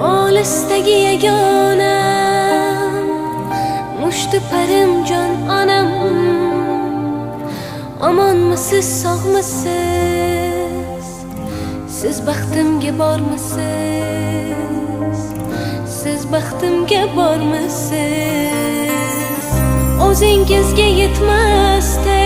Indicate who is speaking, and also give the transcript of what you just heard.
Speaker 1: Olisdagi yagonam, mushti parim, jon onam. Omonmisiz, sog'misiz? Siz baxtimga bormisiz? Siz baxtimga bormisiz? O'zingizga yetmasdek.